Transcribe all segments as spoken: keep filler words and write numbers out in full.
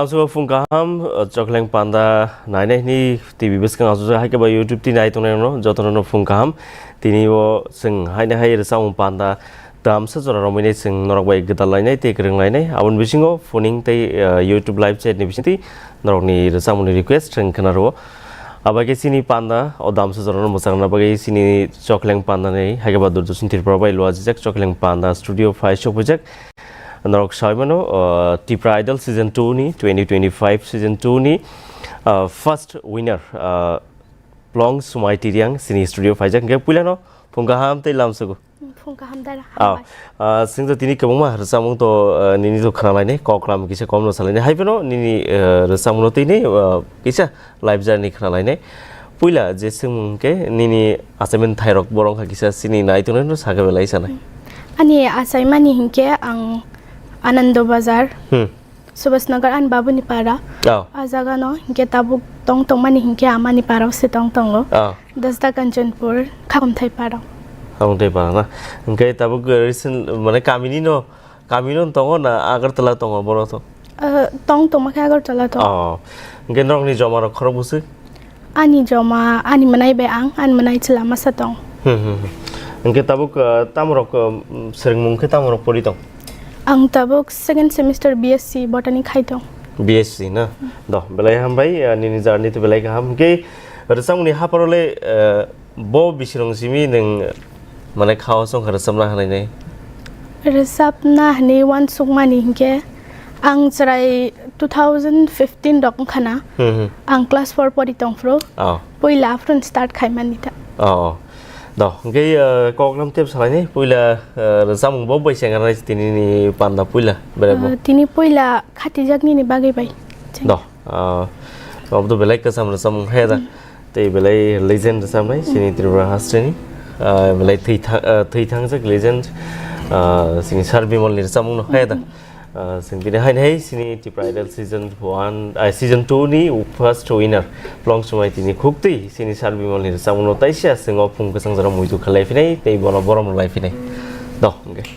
Aswk phung kaham, uh, Chokleng Panda nainai hwnwi T V bwskango aswk hai khe ba YouTube twi nai tongnai rokno jotono no phung kaham. Tini o chwng haino hai rwchapmung panda damsa jora romwi nai chwng norok bai gwdal lainai tei kwrwng lainai. Aboni bisingo phoning tei, uh, YouTube live chat ni bisingtwi norokni rwchapmungni request chwng khna rwo. Abai khe chini panda o damsa jorano mwchangna bagwi chini Chokleng Panda ni hai khe ba Durdoshan Tripura bai luajijak Chokleng Panda studio phai sokphaijak. Norok sawi mano, uh, Tipra Idol Season two ni, twenty twenty-five Season two ni, uh, first winner, uh, Plong Sumai Tiriang chini studio phaijak. Hwnkhe puilano phung kaham tei lamsogo. Phung kaham dara. Oh, hambai. Uh, chwng to tini kwbangma rwchapmung to, uh, nini to khna lainai, kok lam kisa kom no sa lainai. Hai phano nini, uh, rwchapmung no tini, uh, kisa live journey khna lainai. Puila je swngmung khe nini achaimani thairok borok wngkha kisa chini nai tongnai no sakhe belai sanai. Ani achaimani hinkhe ang Anando Bazar, Hmm. Subhash Nagar ani babuni para. Oh. A jaga no hinkhe tabuk tong tongmani hinkhe amani para se tong tongo. Oh. Dasda Kanchanpur, Khakumthai para. Khakumthai para na. Hinkhe tabuk recent mane kamini no Kami no tongo na Agartala tongo borok to? Ah, tong tongma khe Agartala to. Oh. Hwnkhe norokni joma rok khorok bwswk? Ani joma, ani mwnai bai ang, ani mwnai chwla masa tong. Hmm, hmm, hmm. Hwnkhe tabuk, ah, tamo rok, ah, swrwngmung khe tamo rok pori tong? Ang tabuk second semester B S C Botany khai tong. B S C na? Do, belai hambai, ah, nini journey to belai kaham. Hwnkhe rwchapmungni hapharo le, ah, Bo bisirong simi nwng, mane, khao songkha rwchapna hwnwi nai? Rwchapna hwnwi uansukmani hinkhe ang chwrai two thousand fifteen rok wngkha na. Hmm, hmm. Ang class four pori tongphuru. Oh. Puila aphuru start khaimani ta. Oh, oh. Do, hwnkhe, uh, koklam tep salainai, puila, uh, rwchapmung bo bai se wngkha nai tini ni panda puila, beremo? Uh, tini puila khatijak nini bagwi bai. Do, uh, obo to belai kwcham rwchapmung hai da. Hmm. Tei belai legend rwchapnai chini Tripura hasteni, ah, belai thwi tha-, ah, thwi thangjak legend, ah, chini Sir Bimal ni rwchapmung no haya da. Ah, chwng tini haino hai chini Tripura Idol season one, ah, season two ni first winner Plong Sumai tini khuk twi chini Sir Bimal ni rwchapmung no taisa chwng o phung kwchang jora muitu khalai phinai tei bono borom rwlai phinai. Do, hwnkhe.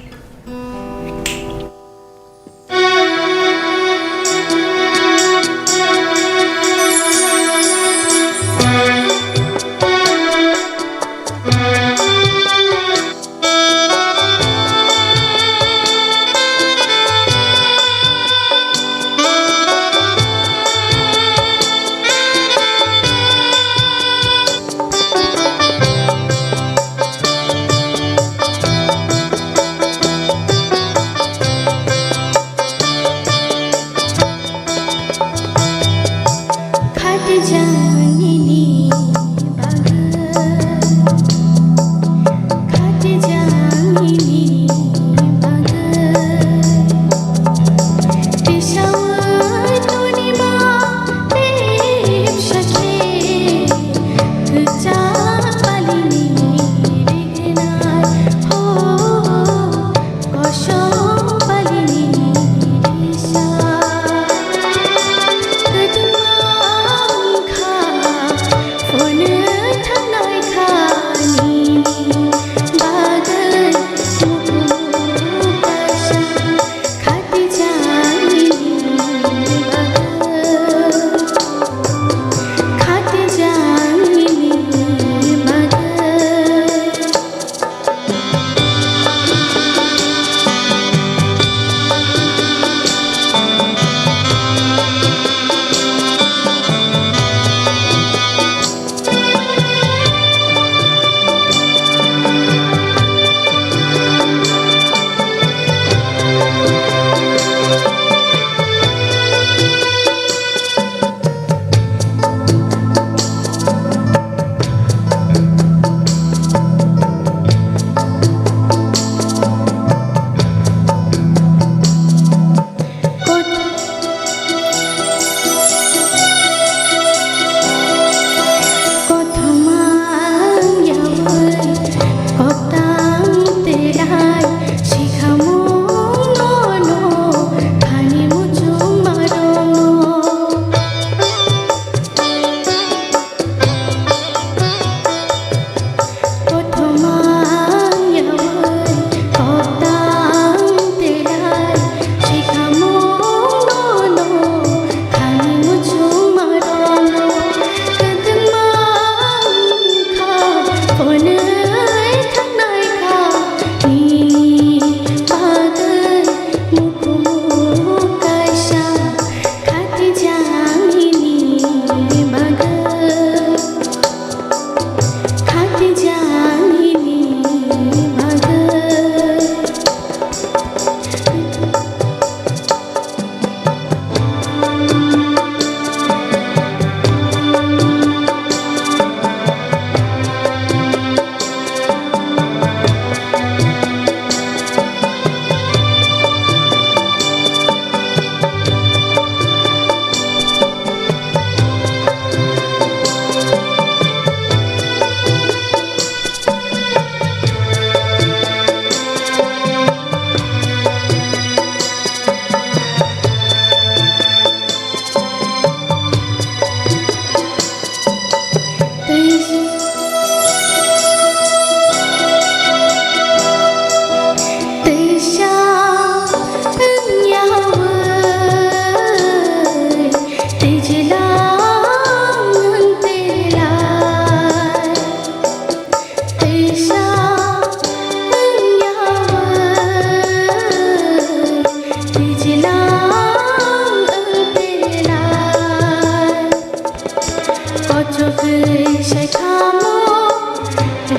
Saikamo,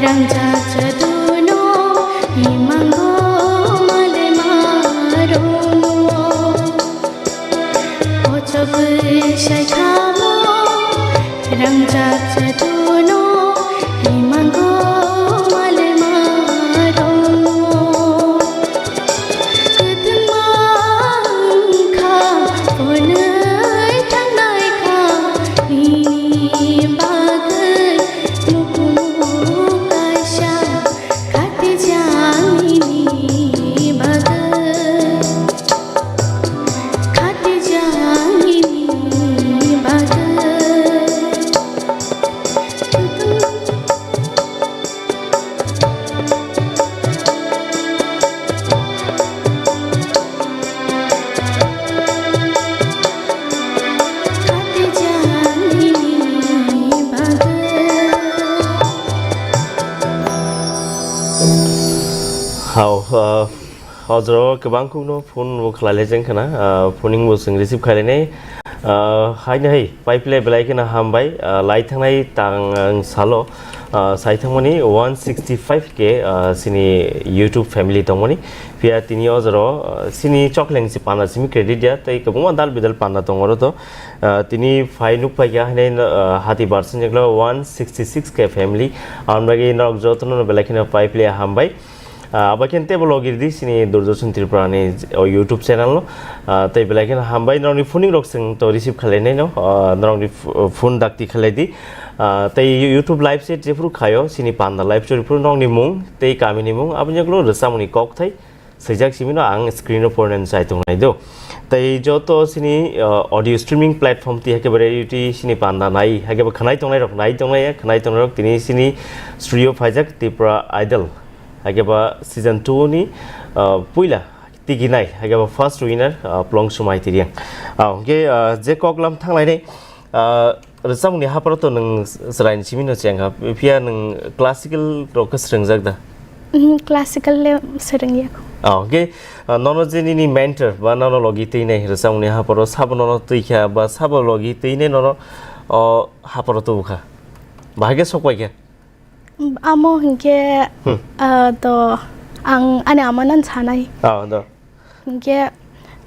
rangjak jaduno, imango male maromo. Kochobwi saikamo, rangjak jaduno, imango male maromo. Kwthwngma wngkha, hwnwi thangnaikha, nini bagwi nukumu kaisa, khatijak nini bagwi, khatijak nini bagwi. Hao, uh, hojro kwbang kukno phone bo khlai lai jeng khna, uh, phoning bo chwng receive khailai nai. Ah, haino hai, pai phle belai kheno hambai, ah, lai thangnai tang ang salo, ah, sai thangmani one sixty five K, ah, sini YouTube family tongmani. Phiya tini o jora, ah, sini chokleng si panda simi credit ya, tei kwbangma dal bidal panda tongo oro to. Ah, tini phai nuk phai kha haino, ah, hati barsin jaglo one sixty six K family. Ang bagi nok jotono belai kheno pai phle hambai. Ah, abo khe tei bo logi ridi sini Doordarshan Tripura ni o YouTube channel no. Ah, tei belai kheno hambai norokni phoning rok chwng to receive khalai nai no. Ah, norokni ph-, phone dakti khalai di. Ah, tei YouTube live se jephuru khayo sini panda live se jephuru nokni mung tei kami ni mung aboni ulo rwchapmung ni kok thai swijak simi no ang screen o pornen chai tong nai do. Tei joto sini, ah, audio streaming platform ti hakhe radio ti sini panda nai hakhe bo khwnai tong nai rok nai tong nai khwnai tong nai rok tini sini studio phaijak Tripura Idol. Hakhe ba season two ni, ah, puila tigi nai, hakhe ba first winner, ah, Plong Sumai Tiriang. Ah, hwnkhe, ah, je koklam thanglainai, ah, rwchapmungni haparo to nwng chwraini simi no chengkha, phiya nwng classical rok khe swrwngjak da? Mhm, classical le swrwngya. Ah, hwnkhe, ah, nono je nini mentor ba nono logi twinai rwchapmungni haparo sabo nono twikha ba sabo logi twinai nono, oh, haparo tubukha? Bahai khe sokpaikha? Amo hinkhe, Hmm. ah, to ang ani amano sanai. Ah, do. Hinkhe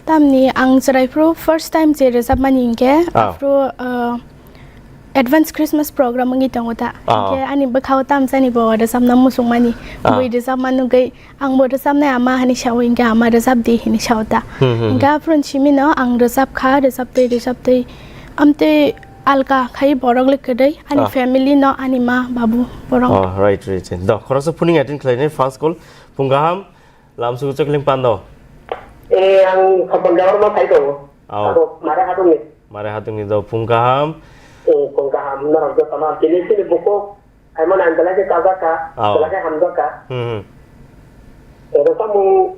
tamni ang chwraiphuru first time je rwchapmani hinkhe, Ah. aphuru, ah, advance Christmas program wngwi tongo ta. Ah. Hinkhe ani bwkhao tamsani bo rwchapna muchungmani. Ah. Bui rwchapma nugwi angbo rwchapnai ama hani sao hinkhe ama rwchapdi hinwi sao ta. Hmm, hmm, hmm. Hinkhe aphuru simino ang rwchapkha, rwchaptwi, rwchaptwi amtwi alka khai borok le kwrwi ani Ah. family no ani ma babu borok. Oh, right, right, right. Do, khoroksa phoning attend khlainai first call. Phung kaham, lamsugo chokling pando. Eh, ang Khapang Jawar ma khai tongo. Oh. Abo Mare Hatungni. Mare Hatungni do, phung kaham. Eh, phung kaham, norok jotono tini sini bukhuk. Aimon ang belai khe kajak kha, Oh. belai khe hamjak kha. Hmm, hmm. Eh, rwchapmung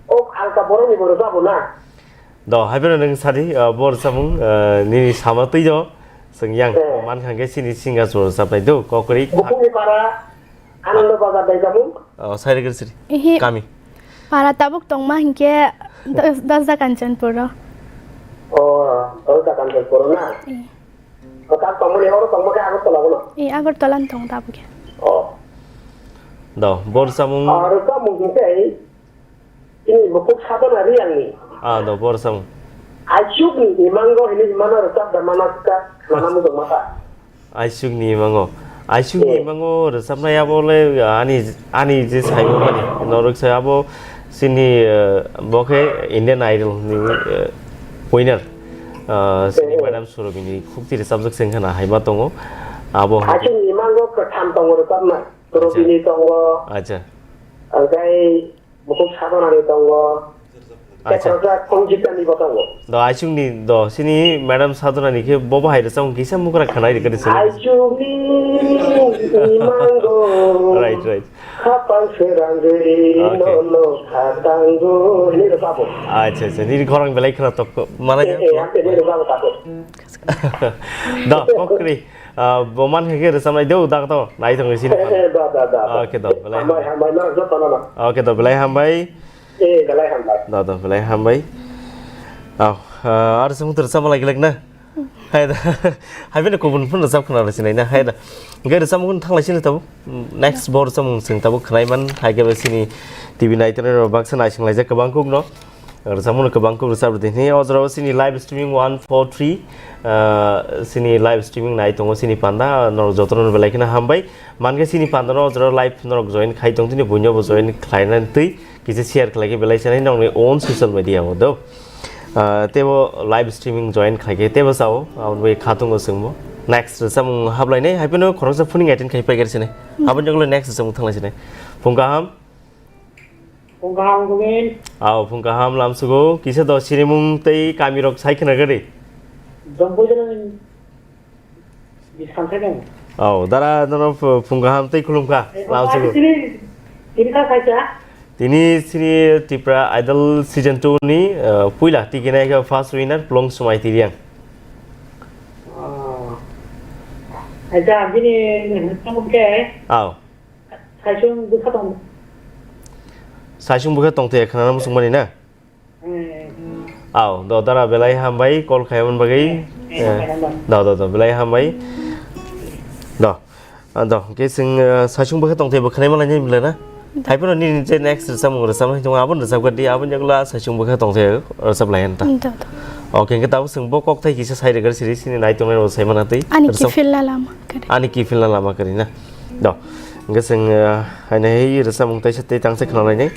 O alka borokni bo rwchapbo na? Do, hai phano nwng sadi, ah, bo rwchapmung, ah, nini sama twi do, chwng yang, Eh. Mankha hwnkhe chini singer rwchapnai do, kokri. Bukhukni para, Ananda Bazar dai jamung? Oh, Sairigir siri. Ihi. Kami. Para tabuk tongma hinkhe Das-, Dasda Kanchanpur o. Oh, Dasda Kanchanpur o na? Eh. O tak tongmani, oro tongma khe Agartala bono? Eh, Agartala no tong tabuk khe. Oh. Do, bo rwchapmung. Ah, rwchapmung hinkhe, Chini bukhuk Sadhana Riyangni. Ah, do, bo rwchapmung. Aichukni imango hinwi imano rwchap da mana kha, mana mujung mata. Aichukni imango. Aichukni Eh. imango rwchapnai abo le ani, ani je saibo mani, norok sai abo chini, eh, bo khe Indian Idol ni, eh, winner. Ah, chini Eh. Madam Surabhini khukti rwchapjak se wngkha na haima tongo. Abo hwnkhe Aichukni imango kwtham tongo rwchapnai. Surabhini tongo. Acha. Angkai Bukhuk Sadhana ni tongo. Acha. Tei khoroksa Khongjita ni bo tongo. Do, Aichukni do, chini Madam Sadhana ni khe bo bahai rwchapmung kisa mukra khwnai rwgadi chwng. Aichukni imango. Right, right. Khapang srangwi Okay. Nono khatango. Hini rwchapmung. Acha, acha. Nini khorang belai khna tok mana Eh, ya? Eh, ang tini rwchapmung tako. Do, kokri. Ah, bo man khe khe rwchapnai do, dak to, nai thangwi sini. Eh, eh, da, da, da, da. Okay, do, belai. Hambai, hambai, norok jotono no. Okay, do, belai hambai. Eh, belai hambai. Do, do, belai hambai. Aw, ah, ar sung rwchapma lai glak na? Hai da. Hai bini kubun phun rwchap khna rw sinai na, hai da. Hwnkhe rwchapmung thang lai sini tabuk. Next bo rwchapmung chwng tabuk khnai man, hai khe bo sini T V nai tongnai rok baksa naising laijak kwbang kuk no. Rwchapmung no kwbang kuk rwchap rwdi hwnwi o jora o sini live streaming one four three, ah, sini live streaming nai tongo sini panda, norok jotono belai kheno hambai. Mankhe sini panda no o jora live norok join khai tong tini buino bo join khlainani twi. Kisa share khlai khe belai sanai nongni own social media o do. Ah, tebo live streaming join khlai khe tebo sao, aboni bai khatungo chwngbo. Next rwchapmung hablai nai, hai phano khoroksa phuning attend khai paikar sinai. Aboni jagolo next rwchapmung thanglai sinai. Phung kaham? Phung kaham, Gomin. Aw, phung kaham lamsugo. Kisa do sinimung tei kamirok sai khna gari. Jongpui jora ni Biskan second. Oh, dara nono ph-, phung kaham tei khulumkha. Eh, lamsugo. Tini, tini kha kaisa? Tini sini Tipra Idol Season two ni, eh, puila tikina khe first winner Plong Sumai Tiriang. Oh. Aja, bini, tamo ke? Oh. Saisung bwkha tong. Saisung bwkha tong te khana muchung mani na? Hmm. Aw, do dara belai hambai call khaimani bagwi. Hmm. Eh, hambai, hambai. Do, do, do, belai hambai. Do. Ah, do, ke sing, eh, saisung bwkha tong te bwkha nai malai ni bwle na? Hai phano nini je next rwchapmung rwchapnai tong aboni rwchap gadi aboni jagla saisung bwkha tong te rwchap lai anta. Do, do. Okay, ke tabo sing bo kok thai kisa sai rwgari siri sini nai tongnai rw sai mana tei. Ani rwchap- kiphilna lama kari. Ani kiphilna lama kari na. Do. Hwnkhe chwng, eh, haino hei rwchapmung taisa tei tangsa khwnalainai.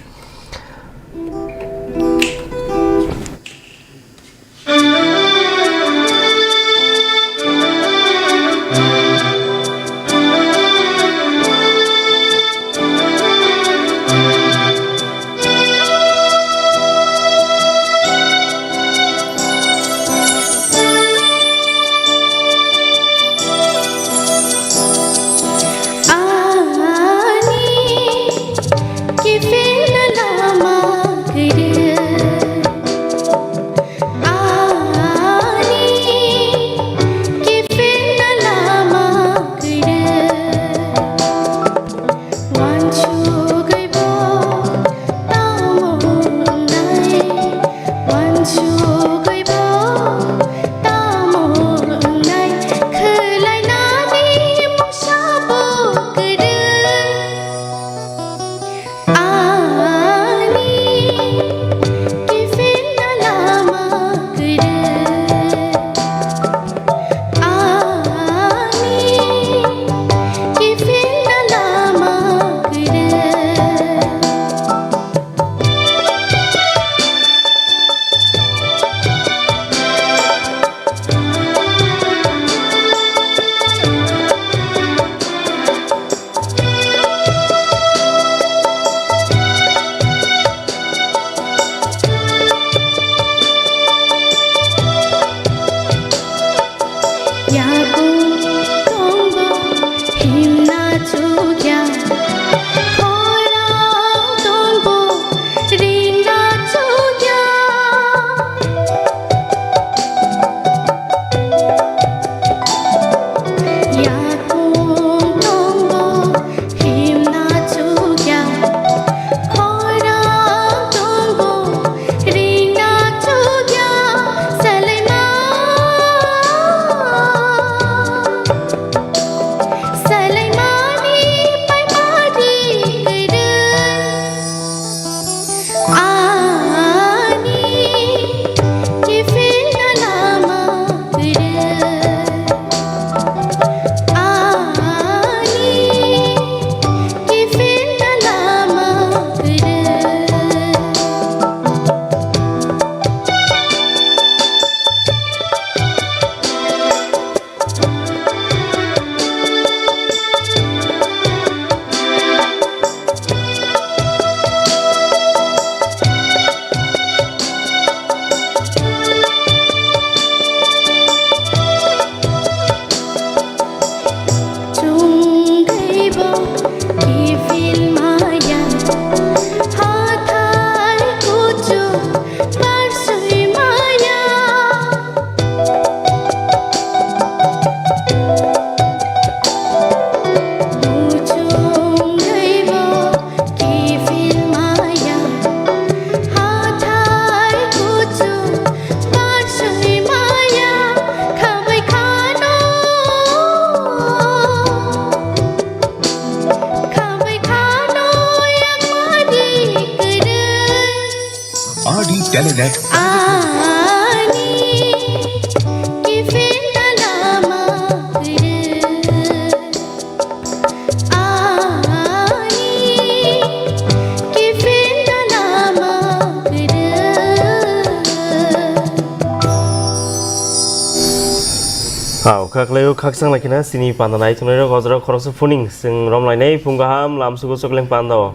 Tao, khaklai o khakchang lai khna sini panda nai thungnai rok ojro khoroksa phuning sing rom lai nei phung kaham lam sugo chokleng panda o.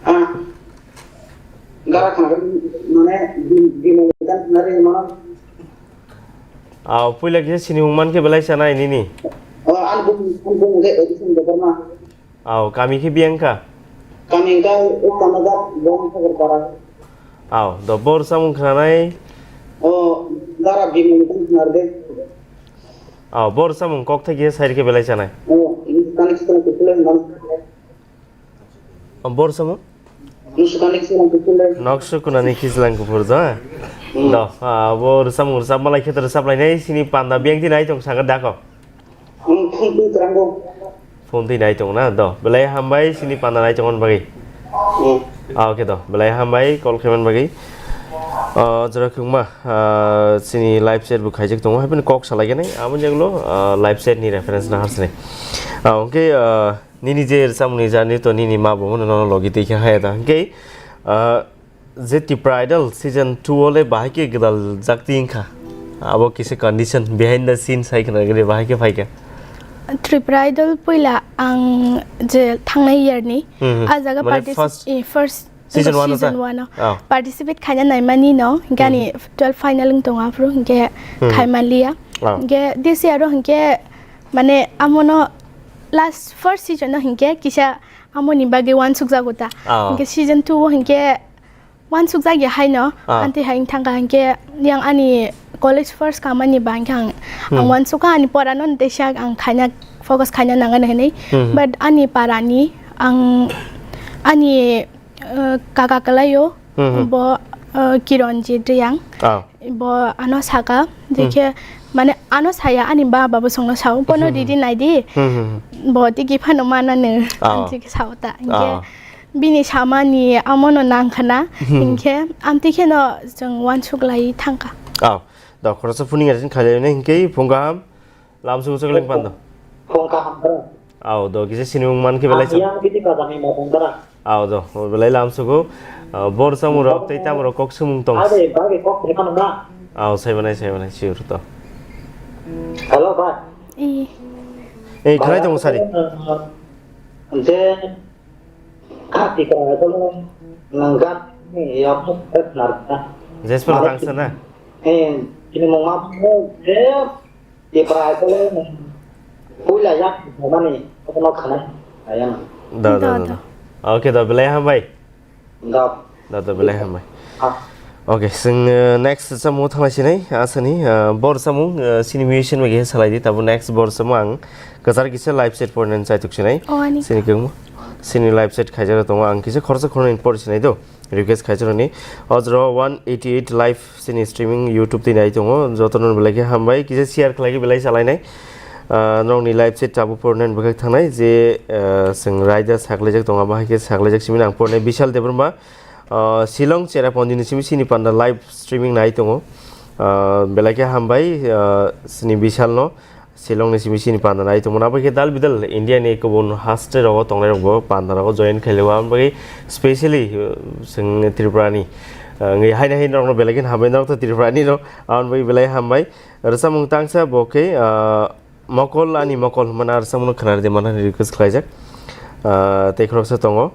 Ah, gara khna mane di di mo dan khna ri mano. Ao, puila kisa sini mung man khe belai sanai nini. Oh, an bung an bung ge edition de ma. Ao, kami khe biyang kha? Kami kha Upanagar, Bong Sagar Para. Ao, do bor samung khnanai? Oh, gara bimung tang khnar de. Ao, bor samung kok thai khe sai khe belai sanai? Oh, ini kani kita kita nan. Ao, bor samung? Nusukani kita nan kita. Nok sukunani kislang kuphur do. Hmm. Do, ao, bor samung rwchap malai khe rwchap lainai sini panda biyang di nai tong saga dako. Ang phone twi kwrango. Phone twi nai tongo na? Do, belai hambai sini panda nai tongmani bagwi. Hmm. Ah, okay do, belai hambai call khaimani bagwi. Ah, jora khungma, ah, sini live chat bo khaijak tongo, haibini kok salai gani, amo jaglo, ah, live chat ni reference na harsini. Ah, okay, ah, nini je rwchapmungni journey to nini ma bo no logi tei khe haya da. Okay, ah, Je Tipra Idol season two o le bahai khe gwdal jak ti wngkha. Abo kisa condition behind the scenes hai khna gede bahai khe phaikha. Tripura Idol puila ang je thangnai year ni Hmm, hmm. A jaga Mane particip-, first eh, first season one o season ta? One o Oh. Participate khaina naimani no, hinkhe ani Hmm. Twelve final wng tongo aphuru hinkhe Hmm. Khaimanliya. Oh. Hinkhe this year o hinkhe mane amono last first season o hinkhe kisa amoni bagwi wansukjago ta. Oh. Hinkhe season two o hinkhe wansukjak ya haino, Ah. Amtwi hai wng thangkha hinkhe yang ani college first kamani ba hinkhe ang, ang Hmm. Wansukha ani porano teisa ang khaina focus khaina nangani hinwi. Hmm. But ani parani ang ani, uh, kaka kwlaio, Hmm, hmm. Bo, uh, Kironjit Riyang. Ah. Bo ano saka, Hmm. Jekhe mane ano saya ani ba babo songno sao, bono Hmm, hmm, hmm. Ridi naidi. Hmm, hmm, hmm. Bo tigi phano manano, Ah. Ang jekhe sao ta. Hinkhe Ah. Bini samani amono nangkhana, Hmm. Hinkhe amtwi kheno chwng wansuk lai thangkha. Aw, do khoroksa phuning asin khailai hwnwi hinkhe phung kaham, lam sugo chwk leng pando. Phung kaham bro. Aw, do kisa sinimung man khe belai Ang chwng. Yang bini kajani ma tong bra. Aw, do, belai lam sugo, ah, bor samung rok tei tamo rok kok sumung tong. Ade, bagi kok bri mano na. Aw, sai manai, sai manai, sure to. Hello, bhai. I. Ei, khlai tongo sari. Je, Kati kara ko nang gat ni yam narta. Jesper tangsa na? Eh, ini mau ngap je di prai ko puila yak mani ko no khana. Ayang. Da, da, da, da. Okay, da, belai hambai. Da. Da, da, belai hambai. Ah. Okay, chwng, uh, next samung thanglai sinai, asani, uh, bor samung, uh, sini musician bai khe salai di, tabo next bor samung ang kwchar kisa live set pornen chai tuk sinai. Oh, ani. Sini kung, sini live set khaijak tongo, ang kisa khoroksa khoroknwi por sinai do, request khaijak roni. Ojro one eighty eight live sini streaming YouTube twi nai tongo, jotono belai khe hambai, kisa share khlai khe belai salai nai. Uh, nokni live set tabo pornen bwkhak thangnai je, uh, chwng raida saklaijak tongo, abo hai khe saklaijak simi nang pornai Bishal Debbarma. Ah, Shillong Cherrapunji ni simi sini panda live streaming nai tongo. Ah, belai khe hambai, ah, sini Bishal no Shillong ni simi sini panda nai tongo. Abo khe dal bidal India ni kubun haste rogo tongnai rok bo panda rogo join khailaiwa. Abo bagwi specially, ah, chwng Tripura ni, ah, wngwi haino hai norok no belai khe hambai norok to Tripura ni no. Abo bagwi belai hambai. Rwchapmung tangsa bo khe, ah, Mokol ani mokol hwnmani ar samungno khwnaridi manani request khlaijak. Ah, tei khoroksa tongo.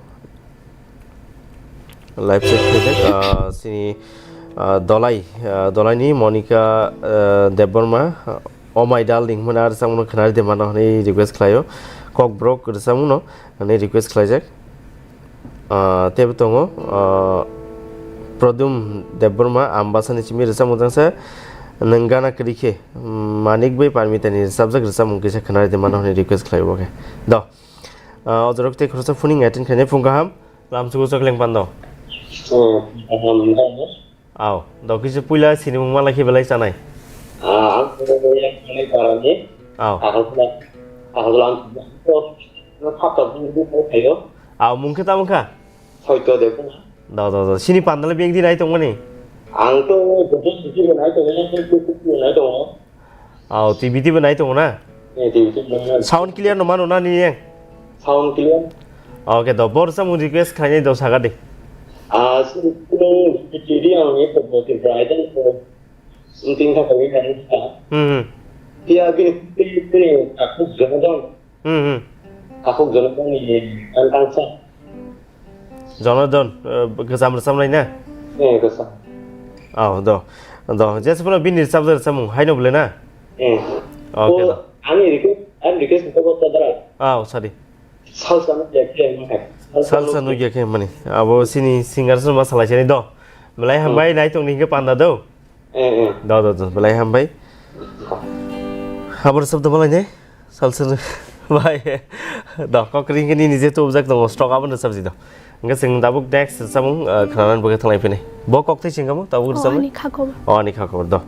Live chat khlaijak. Ah, sini, ah, Dolai, ah, Dolaini Monica, ah, Debbarma, ah, Oh My Darling hwnmani ar samungno khwnaridi mano hwnwi request khlaio. Kokborok rwchapmungno hwnwi request khlaijak. Ah, teibo tongo, ah, Produm Debbarma, Ambasani simi rwchapmung tangsa, nwng gana kwrwi khe, mm, Manik bai Parmita ni rwchapjak rwchapmung kisa khwnaridi mano hwnwi request khlai bo khe. Do, ah, ojorok tei khoroksa phuning attend khainai phung kaham, lamsugo chokleng pando. Hmm, kaham, kaham. Aw, do kisa puila sinimung malai khe belai chanai. Ah, ang khe yang manai parani. Aw. Ahok na, ahok lang, to, to, to, to, to, to, to, Aw, mung khe tamo kha? Hoito de ko. Do, do, do. Sini pandale beng di nai tongmani? Ang to, joto sisi nai tongo, joto sisi nai tongo. Aw, T V T V nai tongo na? Eh, T V T V nai. Sound clear no mano na ni yang? Sound clear. Okay, do, bor samung request khainai do saga de. Ah, sini, sini, sini, ang ni to, to, to, to, to, Wngtwi wngkha kami kami kha. Hmm, hmm. Phiya bini, bini, bini takhuk Jonodon. Hmm, hmm. Takhuk Jonodon ni tang tang sa. Jonodon, eh, gajam rwchapnai na? Eh, gajam. Oh, do. Do. Jesa phano bini rwchapjak rwchapmung, haino bole na? Eh. Okay, do. Ani request, ani request ko ko tadara. Oh, sorry. Salsa no ya khe mani. Salsa no ya khe mani. Abo sini singer song ma salai sini do. Belai hambai nai tong ni hingke panda do. Eh, eh. Do, do, do. Belai hambai. Habor sab do malai ne. Salsa no. Bai. Do, kok ring ni nije to objak do. Stock abon sab ji do. Hingke sing dabuk next samung, eh, khananan buke thanglai pini. Bo kok thai sing kamo, dabuk samung. Ani kha khobor. Oh, ani kha khobor do.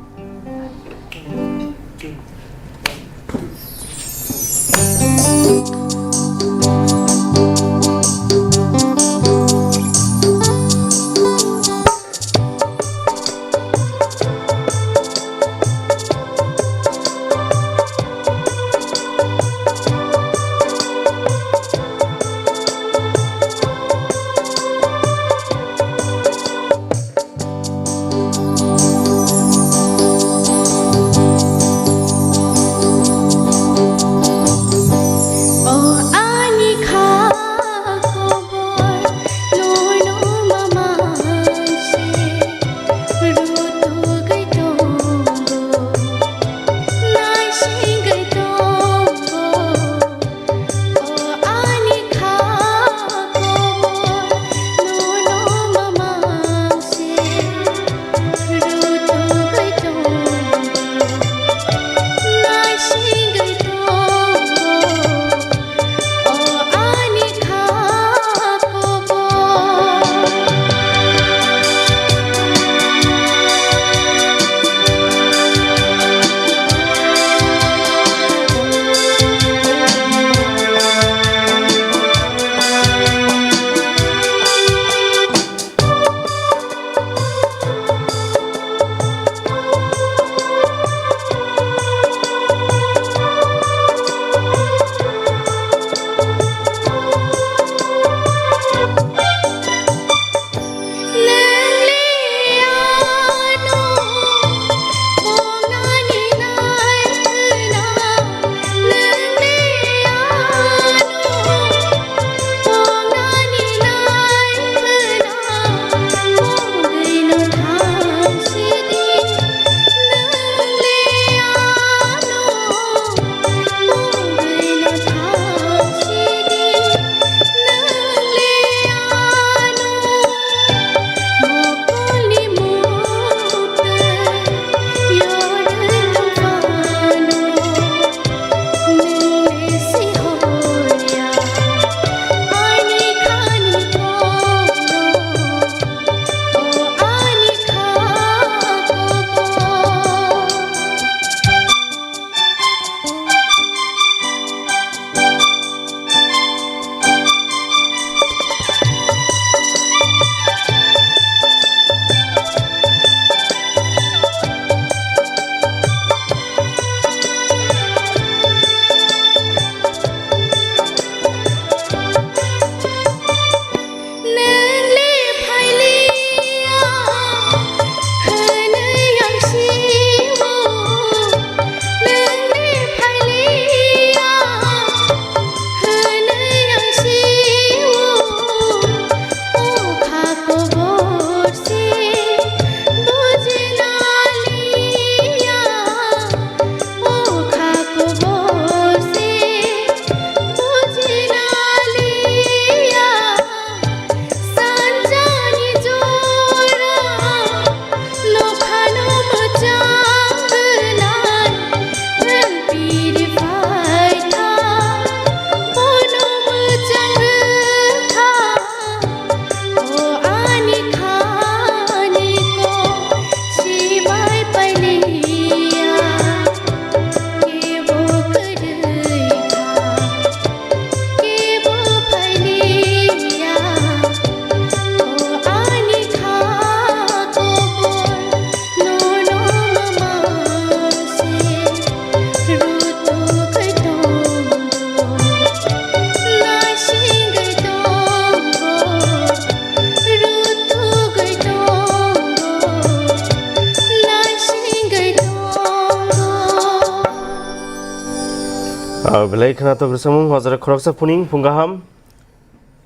O belai khwnatok rwchapmung, hojra khoroksa phuning phung kaham.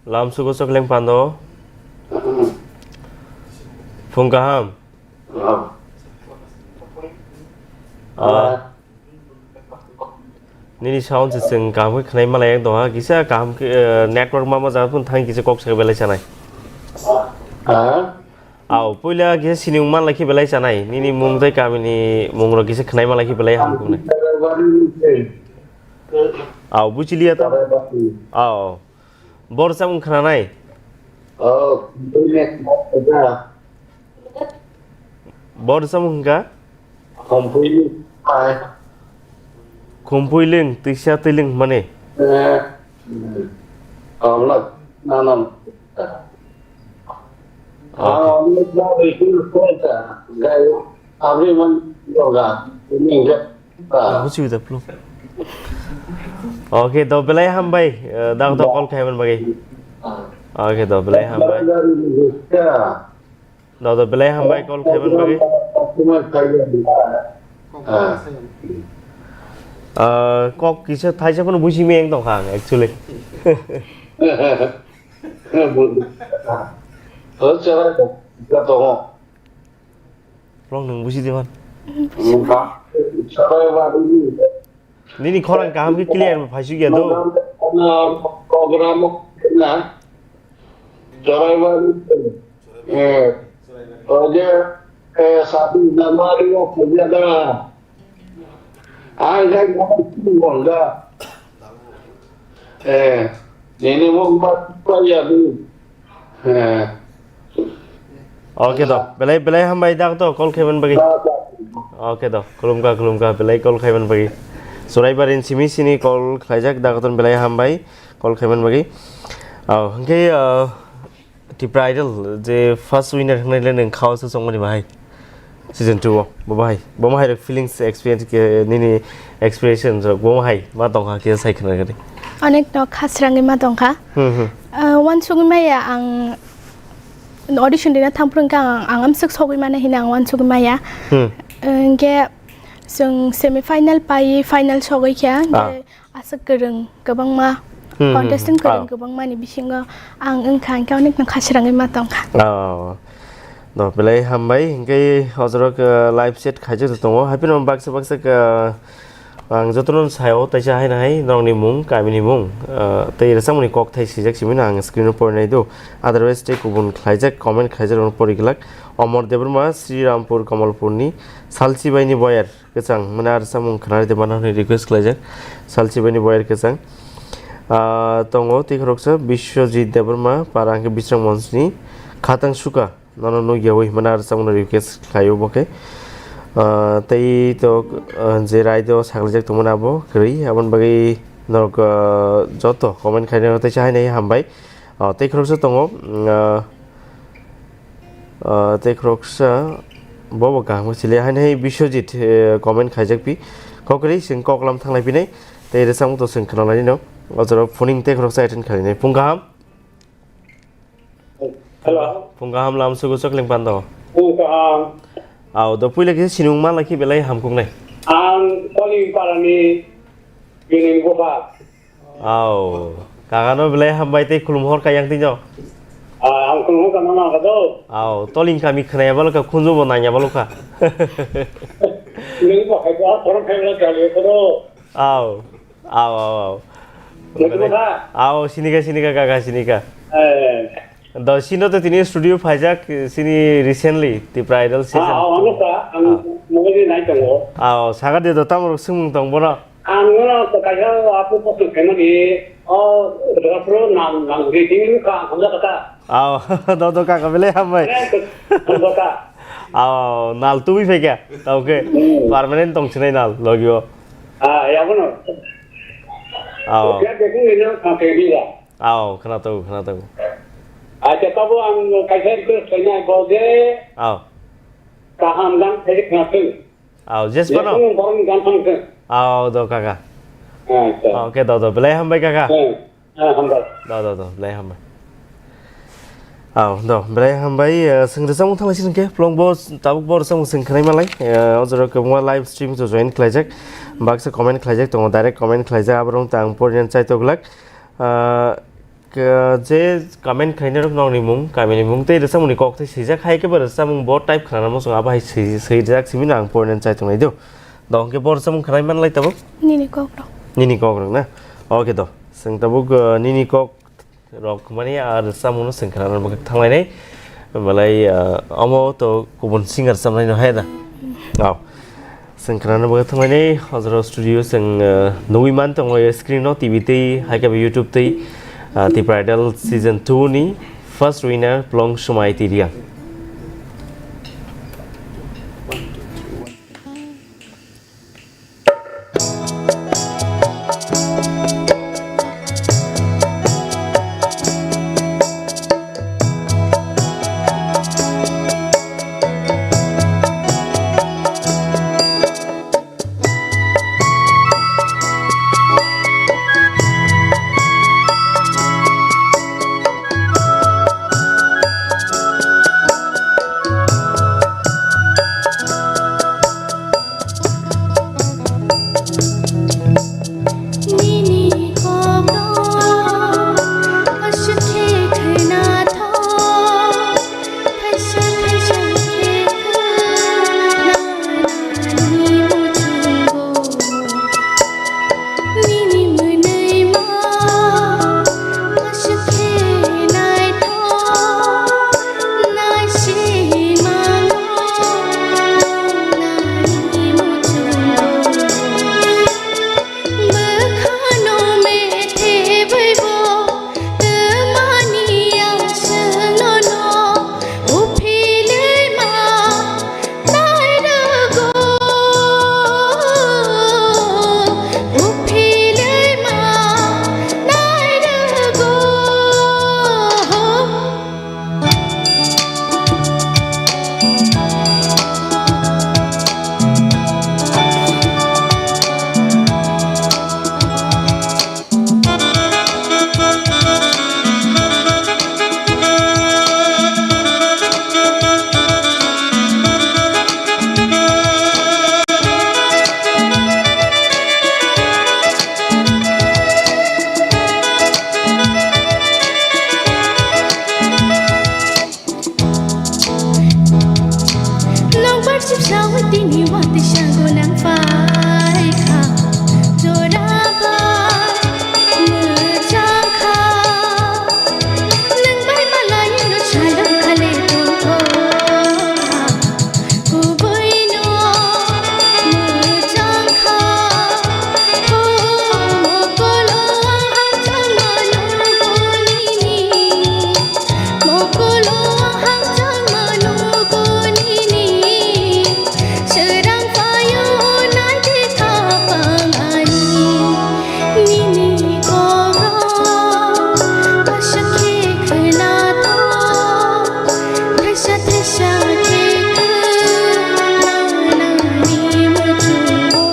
Lam sugo chokleng pando. Phung kaham. Ah. Nini sound se chwng kaham khe khwnai malai yak dong ha, kisa kaham khe, eh, network ma ma jaga phun thang kisa kok sa belai sanai. Ah? Aw, puila kisa sining malai khe belai sanai. Nini mung tei kamini mung rok kisa khwnai malai khe belai ham khwnai. Aw, buchiliya ta? Aw. Bor samung khwnanai? Oh, business. Bor samung hwnkha? Khumpui pai. Khumpui ling, twisa twi ling mani? Eh, hmm. Kawla, nanam. Okay. Ah, ano na ri kul kota, gai, abri man yoga, ini enggak. Ah. Busi udah belum? Okay, do belai hambai, eh, dak do call khaiman bagi. Ah. Okay, do belai hambai. Dari Indonesia. Do do belai hambai call khaiman bagi. Customer kaiya. Ah. Ah, kok kisa thaisa phano busi meng tong khang actually. Oh, chara ko, ka to. Long nung busi dewan. Ba, chara ba ini. Nini khorang kaham khe clear ma phaisu ya do. Program na. Chara ba. Eh, oje, eh, sadi na mari o puja da. Ai, ai, ai, ai, ai. Eh, nini mung ba, ba ya du. Eh. Okay do, belai, belai hambai dak to call khaiman bagi. Okay do, khulumkha, khulumkha, belai call khaiman bagi. Suraibar in simi sini call khlaijak dak ton belai hambai call khaiman bagi. Oh, hwnkhe, uh, Tipra Idol je first winner hwngnai le nwng khao se chongmani bahai. Season two o, bo bahai. Bo bahai rok feelings, experience ke, nini expression rok bo bahai ma tongkha ke sai khna gari. Onek no khasrangwi ma tongkha. Hmm, hmm. Ah, wansugwi maya ang audition dina thangphru wngkha ang, ang amswk sogwi mano hina ang wansugwi maya. Hmm. Hwnkhe chwng semi final pai final sogwi kha. Ah. Hwnkhe aswk kwrwng kwbangma, hmm, hmm, contestant kwrwng, ah, kwbangmani bisingo ang wngkha, hwnkhe onek no khasrangwi ma tongkha. Oh. No, belai hambai, hwnkhe ojorok, uh, live chat khaijak tongo. Haipino baksa baksa, uh, ang jotono sayo, taisa haino hai, norokni mung, kamini mung, uh, tei rwchapmani kokthai swijak simi no ang screen o porinai do. Otherwise, tei kubun khlaijak, comment khlaijak, rokno pori glak. Omor Debbarma, Sri Rampur, Kamalpurni, Salchibaini Boyar. Kwchang mane ar samung khwnari de mano hwnwi request khlaijak. Salchibaini boyar kwchang. Ah, tongo tei khoroksa Biswajit Debbarma, para hwnkhe Biswrang Monsni Khatang Suka, nono nukyawi hwnmano ar samungno request khlaio bo khe. Ah, tei to, ah, je raida o sakhlaijak tongmani abo kwrwi, aboni bagwi norok, ah, joto comment khainai rok teisa haino hambai. Ah, tei khoroksa tongo, mm, ah, Ah, tei khoroksa bobo kaham khe chili haino hai Biswajit, eh, comment khaijak pi. Kokri chwng koklam thanglai pinai. Tei rwchapmung to chwng khwnalainai no. O jora phoning tei khoroksa attend khainai. Phung kaham? Hello. Phung kaham lam sugo chokling pando. Phung kaham. Aw, do puila khe sinung ma lai khe belai hamkuknai. Ang Koli parani Bining Bupha. Aw, kaka no belai hambai tei khulum hor kha yang tino. Ah, ang khulum hor kha mama kha do. Aw, toling kami khwnaya balo kha khunju bo nanya balo kha. Nung bo khai bo, korom khai balo kha le kodo. Aw, aw, aw, aw. Nung bo kha? Aw, sinika, sinika, kaka, sinika. Eh. Do sino to tini studio phaijak, sini recently, Tipra Idol season. Ah, aw, ano two. Kha, ang, ah, mobile nai tongo. Aw, saga de do tamrok swngmung tong bono. Ang nono kaisa apu post khaimani, o, Dwapro nam, nam, greeting ka, hamjak kata. Aw, do, do, kaka, belai hambai. Eh, hamjak ka. Aw, nal tubui phaikha, tao khe. Hmm. Permanent tong sinai nal, logio. Ah, ya, bono. Aw. Ya, dekung ini, ka, khe, ni, ya. Aw, khna tau, khna tau. Acha, tabo ang kaisa request khainai, bo je. Aw. Kaham gan khe khna tau. Aw, jes pano? Jesung borokni gan thang khe. Aw, do kaka. Acha. Oke, do, do, belai hambai kaka. Eh, eh, hambai. Do, do, do, belai hambai. Aw, do, belai hambai, eh, swng rwchapmung thanglaisi hwnkhe, phlong bo, tabuk bo rwchapmung swng khwnai manlai, eh, o jora kwbangma live stream to join khlaijak, baksa comment khlaijak tongo, direct comment khlaijak, aborok tang porina chaitok glak. Ah, K-, je comment khlainai rok nokni mung, kamini mung tei rwchapmungni kok tei swijak, hai khe bo rwchapmung bo type khlana muchung abo hai swi-, swijak simi no ang porina chai tongnai do. Do hwnkhe bo rwchapmung khlai manlai tabuk? Nini kok rok. Nini kok rok na? Okay do. Swng tabuk, uh, nini kok rok mani a rwchapmung no swng khlana bagwi thanglainai. Belai, uh, omo to kubun singer chamlaino hai da? Oh. Chwng khwnana bagwi thanglainai, o jora studio chwng, eh, nugwi man tongo screen o, T V tei, hai khe bo YouTube tei, ah, Tipra Idol Season two ni first winner Plong Swmai Tiriang. Nokbar chipsa witini watisa gonang paikha, joraba mwchangkha. Nwng bai malai no salwk khale tongkha, kubuino mwchangkha. O mokolo ang hamjakmano gonini. Mokolo ang hamjakmano gonini, srang phaio naidi khapang ani. Nini kokrok aswk khe khwnathok, thaisa thaisa khe khwnanani muchungo.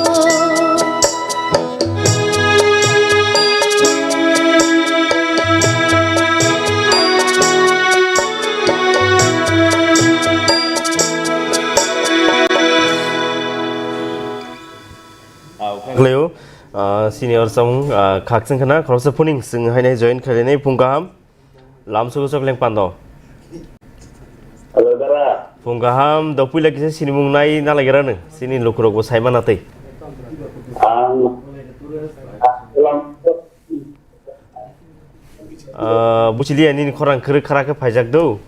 Khlaio, ah, senior samung, ah, khakchang khna, khoroksa phuning swng hainai join khlainai phung kaham. Lamsogo chok leng pando. Hello, dara. Phung kaham, dopui lagi se sinimung nai na lagi rano. Sini lukurok bo saima na tei. Ang, lam-, Ah, buchiliya nini khorang kwrwi khara khe phaijak do.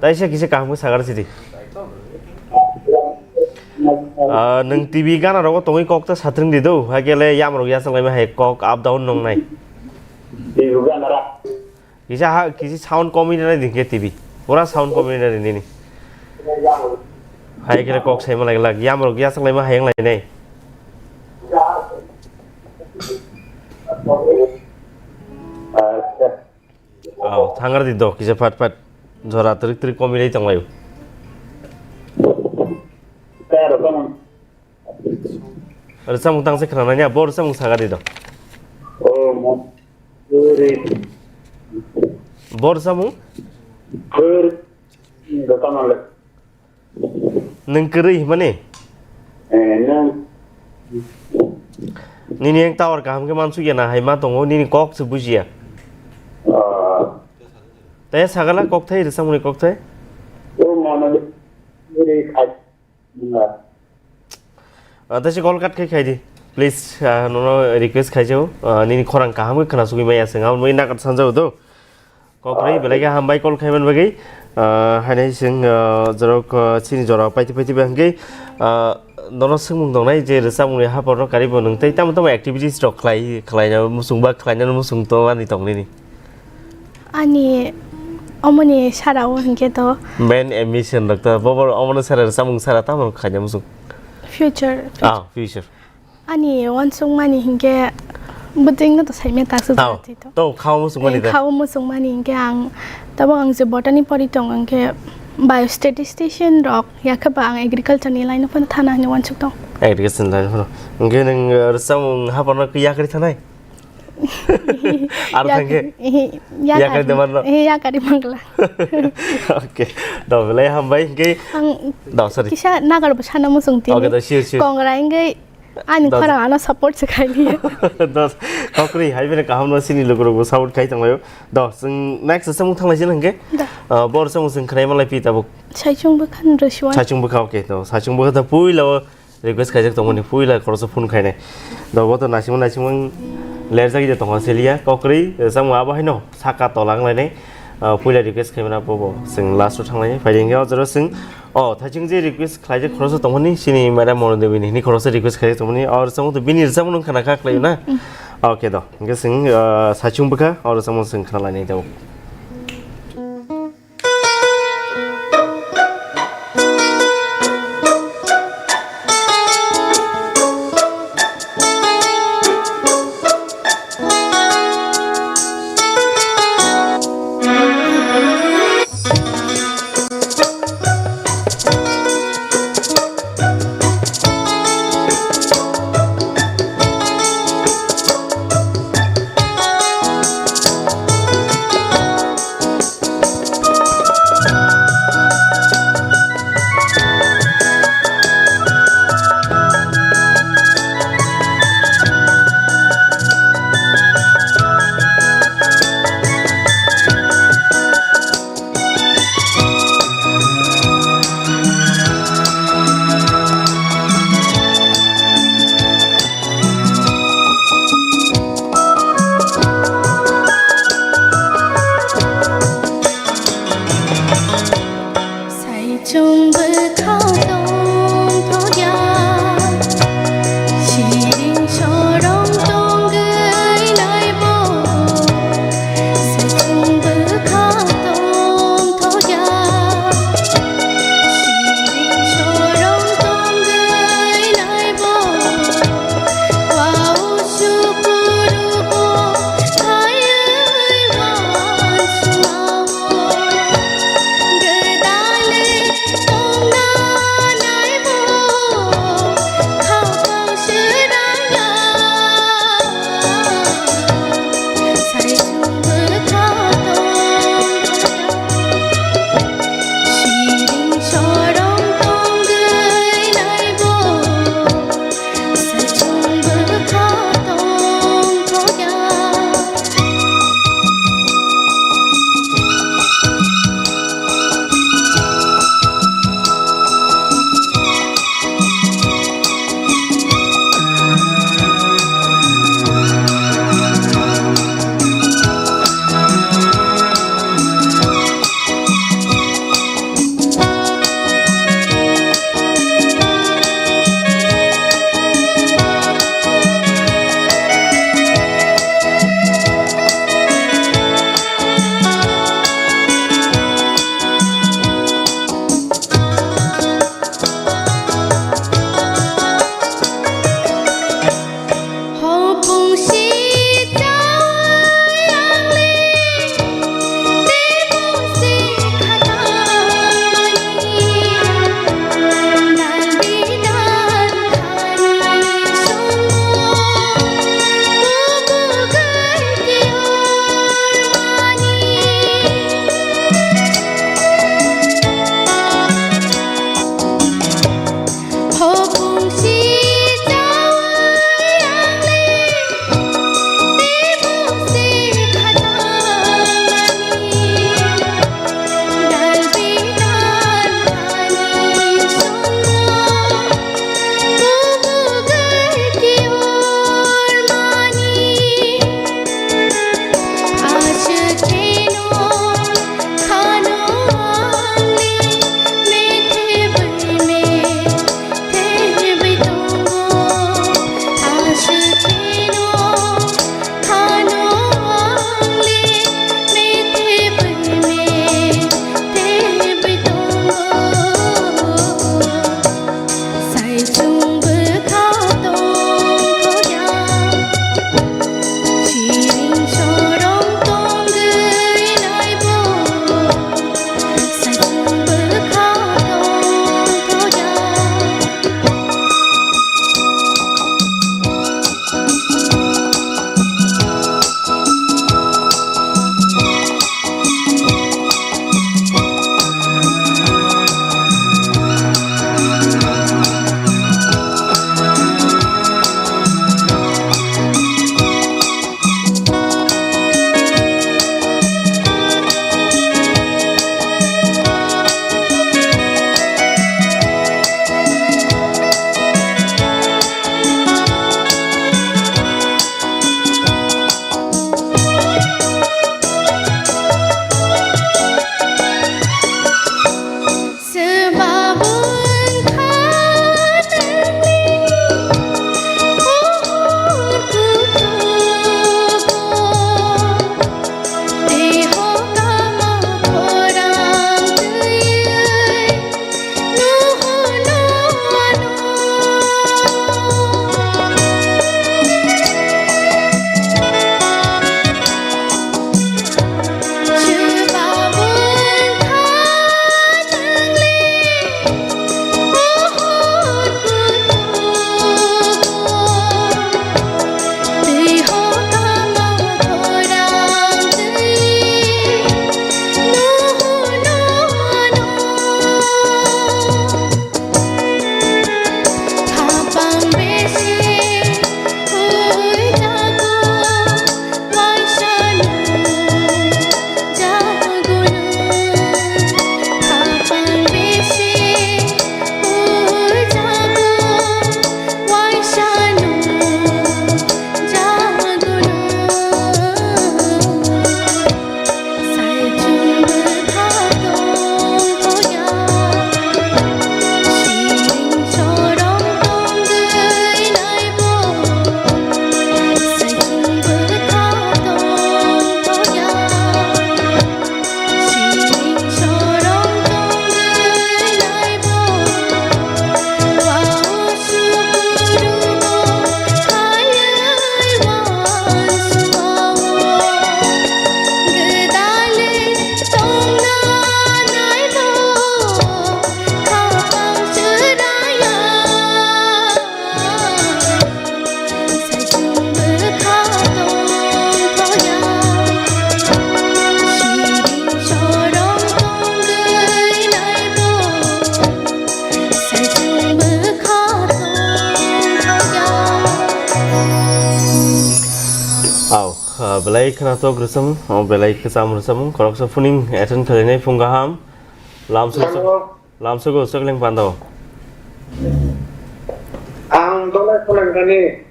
Taisa kisa kaham khe sagar sidi. Ah, nwng T V gana rogo tongwi kok ta satring di do. Hakele yam rok yasang lai ma hai kok up down nong nai. T V gana ra. Kisa ha, kisi sound komi nai ding ke T V. Pura sound komi nai ding nini. Hai kele kok sai malai lak. Yam rok ya sang lai ma hayang lai nai. Aw, thangar di do kisa phat phat. Jora trik trik komi lai tong lai. Rwchapmung tang se khna nai ya, bo rwchapmung saga di do. Oh, mo. Bo rwchapmung? Phir, dokan le. Nwng kwrwi himani? Eh, nwng. Nini yang tower kaham khe mansuk ya na hai ma tongo, nini kok se bujiya. Ah. Te sagala kok thai, rwchapmungni kok thai? O mono de, de khai. Ah, taise call cut khai khai di. Please, ah, nono request khai jao. Ah, nini khorang kaham khe khna sugui maya se. Ngam moi nakat sanjao do. Kok rei, ah, belai khe hambai call khai man bagwi. Ah, hainai sing, ah, jorok, ah, chini jora paiti paiti ba hwnkhe, ah, nono swngmung dongnai je rwchapmungni haphar rok karibo nwng tei tamo tamo activities rok khlai, khlaina muchung ba khlaina muchung to ani tong nini. Ani omoni sara o hinkhe to. Main ambition rok to, bobo omono sara, samung sara tamo khaina muchung. Future. Ah, future. Ani uansukmani hinkhe bwtwino to saimya taksa. Tao, jati to. To khao muchungmani da. Khao muchungmani hinkhe ang, tabuk ang je botany pori tong, hinkhe biostatistician rok, yakhe ba ang agriculture ni line o phano thana hinwi uansuk tong. Agriculture ni line o phano. Hinkhe nwng, uh, rwchapmung haphar no yakri thanai? Aro thangkhe? Yak-, eh, yakari. Yakari de manlo? Eh, yakari mangla. Okay. Do belai hambai hwnkhe. Ang do, sorry. Kisa nagar bo sana muchung tini. Okay, do, sure, sure. Kongra hwnkhe ani do, khorang ano support se khailiya. Do, kokri hai bini kaham no sini lukurok bo support khai tonglaio. Do, chwng next samung thanglai sini hwnkhe. Do. Ah, bor samung chwng khnai malai pi tabuk. Saichung bwkha ni rwsuan. Saichung bwkha, okay, do. Saichung bwkha ta puila o request khaijak tongmani puila khoroksa phone khainai. Do bo to naisingma naisingma lerjak ya tongma seliya kokrwi, eh, samung abo haino saka tola wnglainai. Ah, puila request khaimana bobo chwng last o thanglainai. Phaidi hwnkhe o jora chwng, o, thaising je request khlaijak khoroksa tongmani, chini madam Mono Devi ni hini khoroksa request khaijak tongmani, o rwchapmung to bini rwchapmung khana kha khlai na? Mm, mm. Okay do. Hwnkhe chwng, ah, saichung bwkha, o rwchapmung chwng khna lainai do. Ah, belai khwnathok rwchapmung, oh, belai kwcham rwchapmung, khoroksa phuning attend khlainai phung kaham. Lamsogo, Hello. Lamsogo Chokling Pando. Ang Dolai Khulangkani.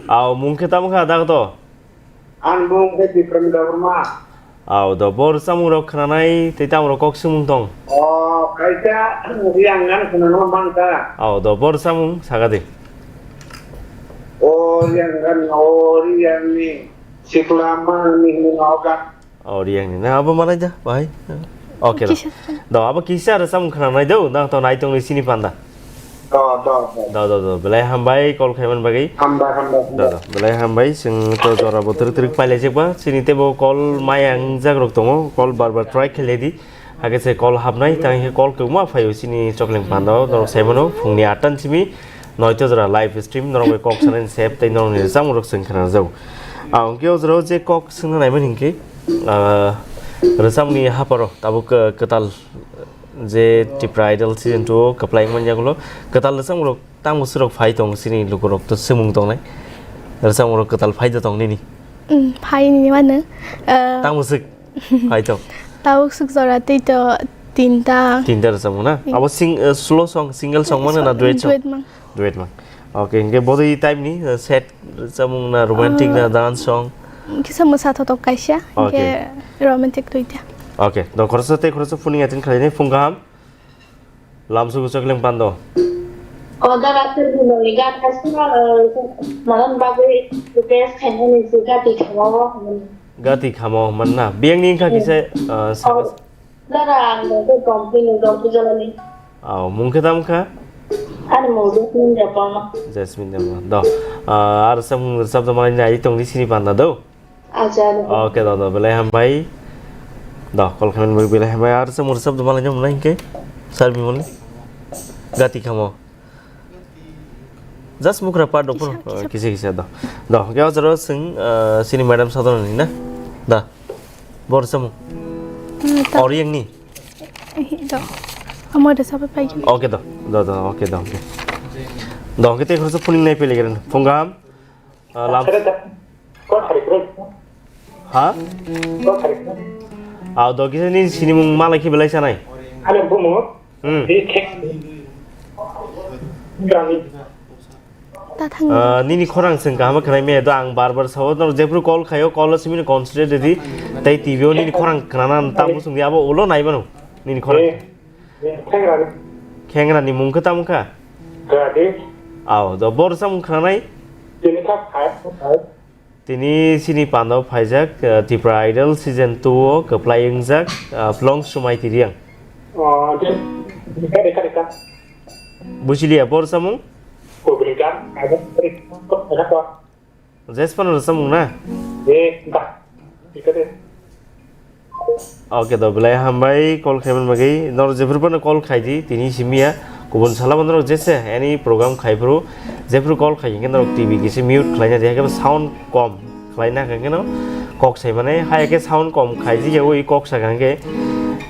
Aw, mung khe tamo kha dak to? Ang mung khe Bikram Debbarma. Aw, do bo rwchapmung rok khwnanai tei tamo rok kok swngmung tong? O, kaisa Riang gan khwnano mankha. Aw, do bo rwchapmung saga di. O Riang gan, o Riang ni sikla mang ni hwnwi no gan. O Riang ni na abo malai da, bai. Okay, do. Kisa. Do, abo kisa rwchapmung khwnanai do, nang to nai tongni sini panda. Do, do, do. Do, do, do. Belai hambai call khaiman bagwi. Hambai, hambai, hambai. Do, do. Belai hambai, chwng to jora bo twrwk twrwk pailai jakba. Chini tebo call maya wngjak rok tongo, call bar bar try khailai di. Hakhe se call hapnai, tang khe call kwbangma phaio chini Chokling Pando, norok saimano, phungni atta ni simi noito jora live stream, norok bai kok sanani sep tei norokni rwchapmung rok chwng khwnajak. Ah, hwnkhe o jora o je kok swngna naimani hinkhe, ah, rwchapmungni haparo tabuk, ah, kwtal je Tipra Idol season two o kwplai wngmani yagulo kwtal rwchapmung rok tamo swrok phai tong chini lukurok to swngmung tongnai rwchapmung rok kwtal phai da tong nini? Mm, phai ni mano. Ah, tamo swk? Hai to. Tabuk swk jora tei to tinta. Tinta rwchapmung na? Hmm. Abo sing-, eh, slow song, single song mano na duet song? Duet mang. Duet mang. Okay, hingke body type ni, eh, sad rwchapmung na, romantic na, ah, dance song? Kisa mwsa thotok kaisa, okay, hingke romantic duita. Okay, do khoroksa tei khoroksa phuning attend khlainai phung kaham. Lamsogo Chokling Pando. O dara Sirguloni gan kaisa, eh, manani bagwi request khainani se gati khamo. Gati khamo manna. Biyangni wngkha kisa, eh, o, saka dara ang bo company ni rok bujalani. Aw, mung khe tamo kha? Ani mung Jasmine Debbarma. Jasmine Debbarma. Do. Ah, ar samung rwchap da manai nai tongdi sini panda do. Acha, ano. Okay, do, do, belai hambai. Do, call khaimani bagwi belai hambai. Ar se mursa do malai nang nai ke? Sir Bimol ni? Gati khamo. Just mukra part do, kisa, kisa. Kisa, kisa, do. Do, ke o jaro sing, eh, sini madam sadon ni na? Da. Bor samu. Hmm, ta- Ori yang ni? Eh, do. Amo de sabai pai. Okay, do. Do, do, okay, do, okay. Do, ke te khorsa phuning nai pele geren. Phung kaham? Ah, lam- Kore da. Ko khari kore. Ha? Ko khari kore. Ah, do kisa ni sinimung malai khe belai sanai. Ano bumo. Hmm. Di khek. Gami. Ta thang. Ah, nini khorang seng kaham khnai me do ang bar bar sao no jepru call khayo call o simi concentrate di. Tai T V o nini khorang khnana tam busung di abo ulo nai bano. Nini khorang. Eh. Khengrani. Khengrani mung khe tamo kha? Gadi. Aw, do bor samung khranai? Tini kha phai, phai. Tini sini pando phaijak, eh, Tipra Idol season two o kwplai wngjak, eh, Phlong Swmai Tiriang. Oh, de, de, de, de. Buchiliya bor samung? Kubri kan, ada, ada, ada, ada. Jespan rwchapmung na? Eh, ba. Ikade. Okay, do belai hambai call khaiman bagwi. Nor jephru phano call khaidi, tini simiya. Kubun sala bo norok jese any program khai phru, jephru call khai khe norok T V kisi mute khlaina di, hakhe sound kom khlaina hakhe no kok sai mane, hai khe sound kom khaidi ya ui kok sa khe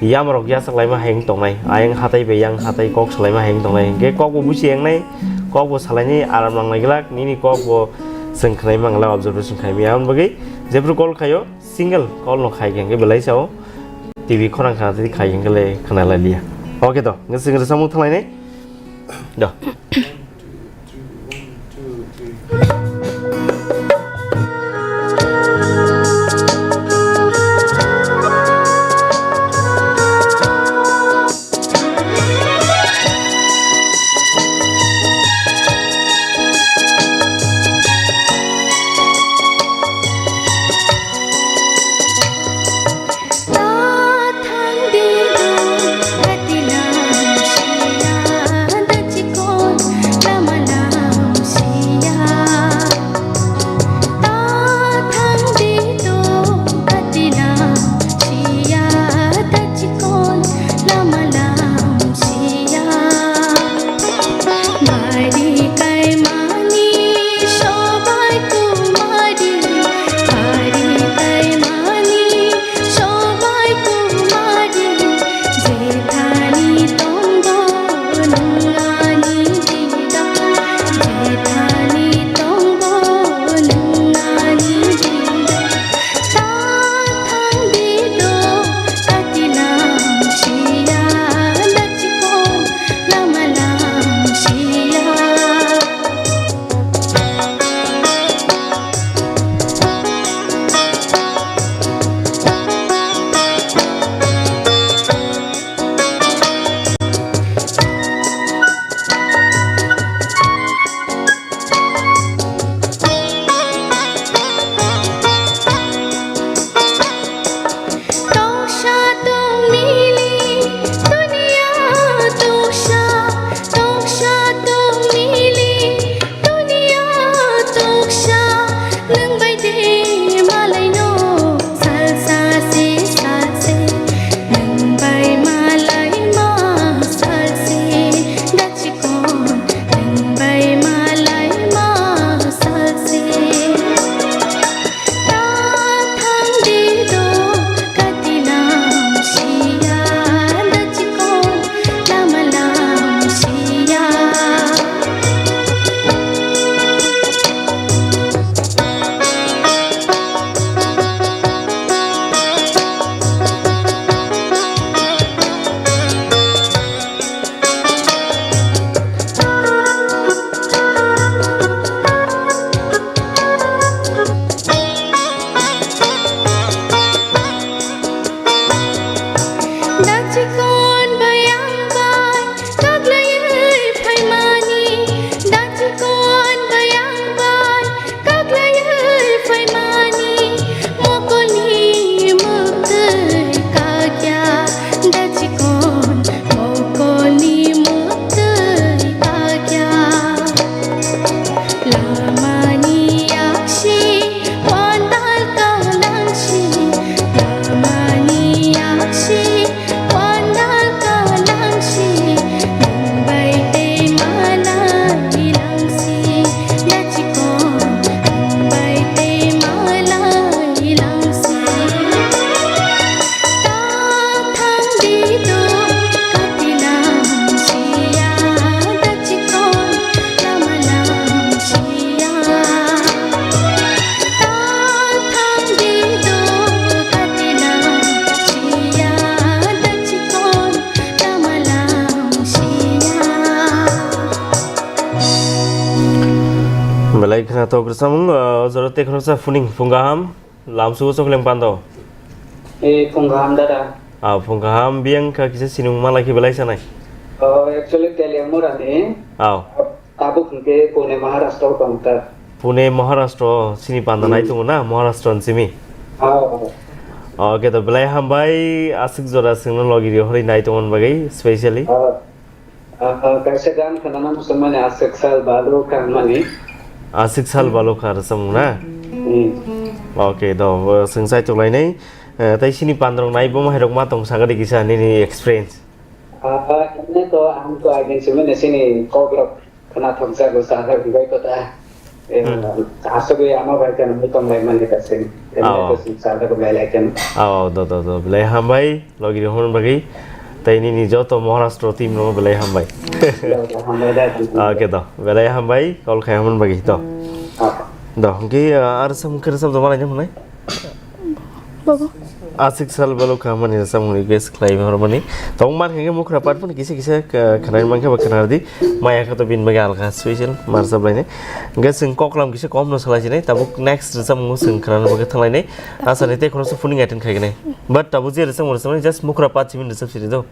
yam rok ya saklaima hai tongnai. Ayang hatai be yang hatai kok salaima hai tongnai. Hingke kok bo busi engnai, kok bo salaini aram nangnai glak, nini kok bo Chwng khwnai mangla observation khai maya, aboni bagwi jephru call khaio, single call no khai khe hwnkhe belai sao T V khorang khna tei khai hwnkhe le khna lai liya. Okay to, hwnkhe chwng rwchapmung thanglainai. Do. Belai khwnathok rwchapmung, ah, jora tei khoroksa phuning phung kaham, lamsugo chokleng pando. Eh, phung kaham dada. Ah, phung kaham, biyang kha kisa sinung malai khe belai sanai. Oh, actually, Teliamura ni. Aw. Tabuk hwnkhe Pune, Maharashtra o tong ta. Pune, Maharashtra, sini panda Hmm. nai tongo na, Maharashtra ni simi? Aw. Okay, to belai hambai, aswk jora swngno logi ri hori nai tongmani bagwi, specially. Aw. Ah, ah, kaisa gan khwnana muchungmani aswk sal balu kha hwnmani. Aswk sal balu kha rwchapmung na? Hmm. Okay, do, bo swng chai tok lainai. Eh, tei sini pandrok nai bo mahairok ma tong sakadi kisa nini experience. Ah, ah, ene to ang to agin simi ne sini kokrok khwnathok jago sajak bai kota. Eh, Hmm. Aswk ama bai kan mutom lai mani kasing. Ene Oh. To sini sajak bai lai kan. Oh, do, do, do, belai hambai. Logi rihormani bagwi tei nini joto Maharashtra team no belai hambai. Hambai da. Okay, do, belai hambai, call khai hwnmani bagwi, do. Ah. Do, hwnkhe, ah, ar sam khe sam do malai hwnai? Bobo. Aswk sal balu kha mani sam hwnwi guess khlai hwnmani. Tong man hwnkhe Mukhra part phano kisa kisa, ah, khwnai mankhe ba khwnardi. Maya kha to bini bagwi alkha special, mar sab lainai. Hwnkhe chwng koklam kisa kom no salai sinai, tabuk next rwchapmung chwng khwnani bagwi thanglainai. Asani tei khoroksa phuning attend khaignai. But tabuk je rwchapmung rwchapmani just Mukhra part simi rwchap siri do.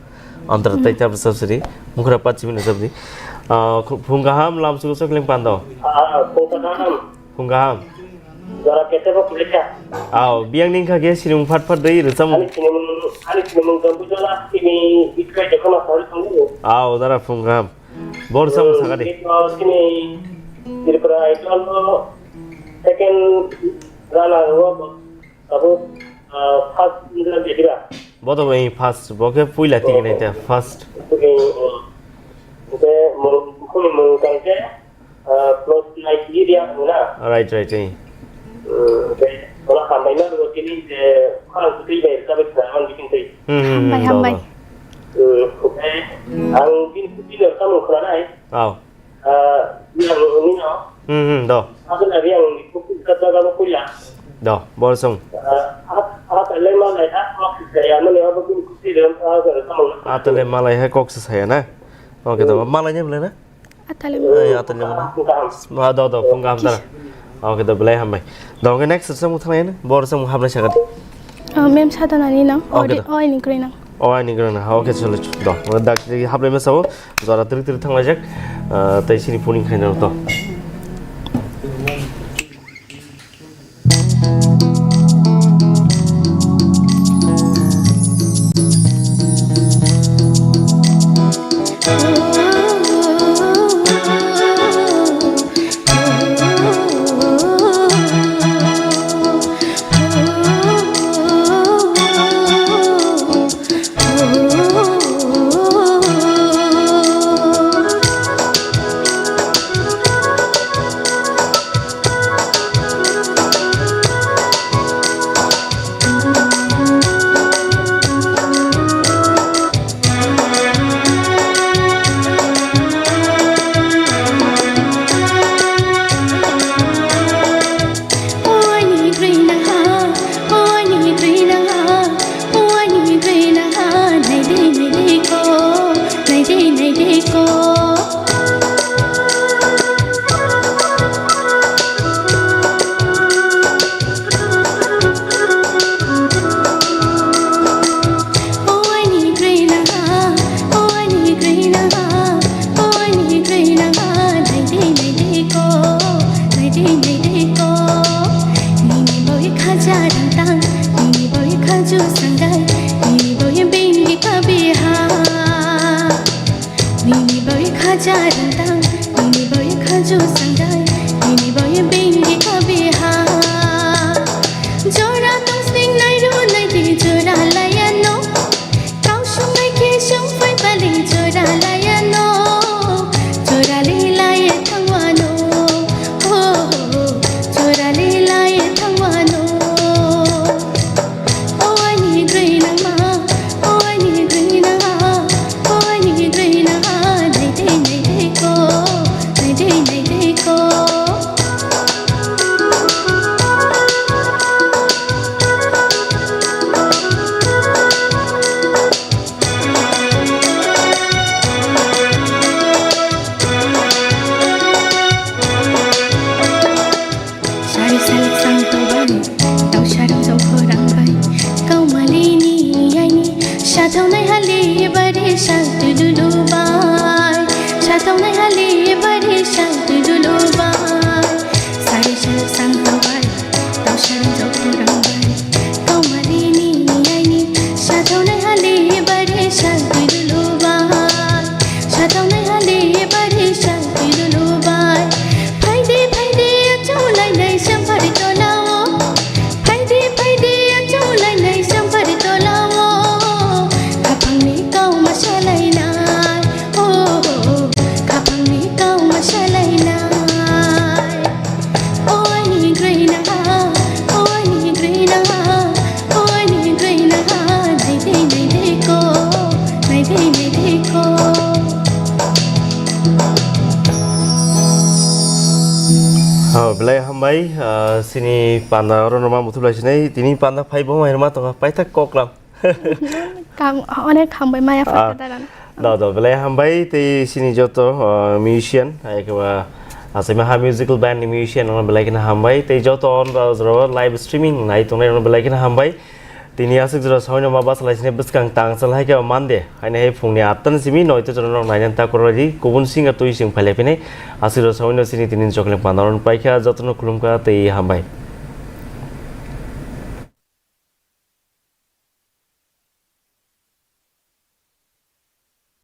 Antar tei tab rwchap siri. Mukhra part simi rwchap di. Ah, khu-, phung kaham lamsugo chokleng pando. Ah, phung kaham. Phung kaham. Jora kete bo kulika. Aw, biyang ning kha khe sinimung phat phat dei rwchapmung. Ani sinimung, ani sinimung jombu jola sini ikai dekho ma sori tongo. Aw, dara phung kaham. Bor samung Hmm, sakadi. Ito sini Tripura Idol no second runner wo abo, ah, first runner jadiba. Bodo bai first, bo khe puila tigi nai ta first. Oke, mung, kuni mung kang khe, ah, plus nai tigi dia na. Right, right, eh. Hmm, oke. Wala hambai na ro tini je khorang sutui bai sabai khna man bikin tei. Hmm, hmm, hmm, Hambai, do, hambai. Do. Hmm, oke. Ang bin, bin samung khna nai. Aw. Ah, yang ni no. Hmm, hmm, do. Aku dari yang di kuku kata kamu kuya. Do, bor song. Ah, apa lema lai ha, aku saya mana aku bin kusi dalam ah, kamu. Atale malai hai kok se saya na. Okay, do. Hmm. Malai ni boleh na? Atale. Ai, atale mana? Bukan. Ah, do, do, phung kaham dara. Okay, do, belai hambai. Do, okay, next samung thang na. Bor samung hamlai sakadi. Ah, mem sadana ni nang. Okay, Odi, do. Oi ni kri nang. Oh, ani gana. Okay, chalo, chalo. Do, dak hablai masa o. Jora trik trik thang laijak. Ah, tei sini phuning khaina to. Salik sang tobani, tau sarang jong khorang bai. Kau malini aini, satau nai hali bari sang tu dulu bai. Satau nai hali bari sang tu dulu bai. Sari salik sang tobani, tau sarang jong khorang bai. Kau malini aini, satau nai hali bari sang tu dulu bai. Satau nai hali bari sang tu dulu bai. Phaidi, phaidi, achung lai nai sampari tolao. Phaidi, phaidi, achung lai nai sampari tolao. Khaphangni kau ma salai nai. Oh, oh, oh. Khaphangni kau ma salai nai. Oh, ani grina, oh, ani grina, oh, ani grina, nai dei, nai dei ko, nai dei, nai dei ko. Oh, belai hambai, ah, sini panda oro no ma muthulai sinai, tini panda phai bo mai ma tonga, paithak koklam. Kam, onek hambai maya Ah, phatha dagan. Do, do, belai hambai, tei sini joto, ah, musician, hai khe ba, asai ma ha musical band ni musician, ono belai kheno hambai, tei joto on, ah, jora live streaming nai tongnai, ono belai kheno hambai. Tini aswk jora sawi no ma basa lai sini bwskang tang chal hai khe Monday, haini hai phungni atta ni simi noita jora nok nainan ta koroi di, kubun singa twi sing phailai phini, aswk jora sawi no sini tini jokle panda on paikha, joto no khulumkha tei hambai.